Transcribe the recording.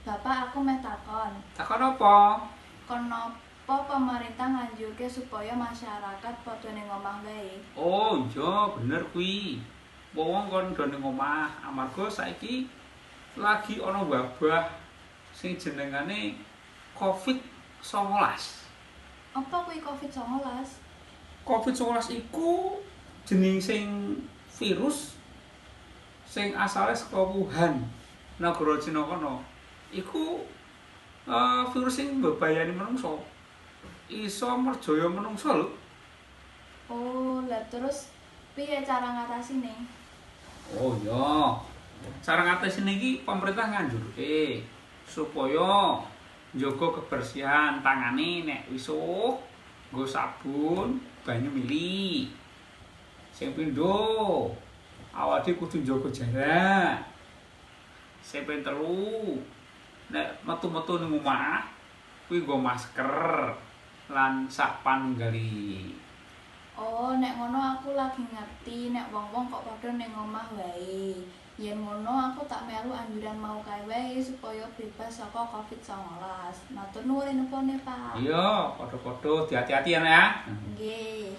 Bapak, aku meh takon. Takon apa? Kenapa pemerintah nganjurke supaya masyarakat padha ning omah wae? Oh iya, bener kuwi. Wong-wong kon do ning omah amarga saiki lagi ana wabah sing jenengane Covid-19. Apa kuwi Covid-19? Covid-19 iku jeneng sing virus sing asale saka Wuhan, negara Cina kono. Iku virus sing mbebayani menungso. Iso merjaya menungso lho. Oh, lah terus piye cara ngatasine? Oh iya. Cara ngatasine iki pemerintah nganjurke supaya njaga kebersihan tangane nek wisuh, nggo sabun, banyu mili. Sing pindho, awake kudu njaga jarak. Sing ping telu, nek metu-metu ning omah kuwi nggo masker lan sak panunggali. Oh, nek ngono aku lagi ngerti nek wong-wong kok padha ning omah wae. Yen ngono aku tak melu anjuran mau kae wae supaya bebas saka Covid-19. Matur nuwun infone, Pak. Iya, padha-padha hati-hati ya, Nek, ya. Nggih.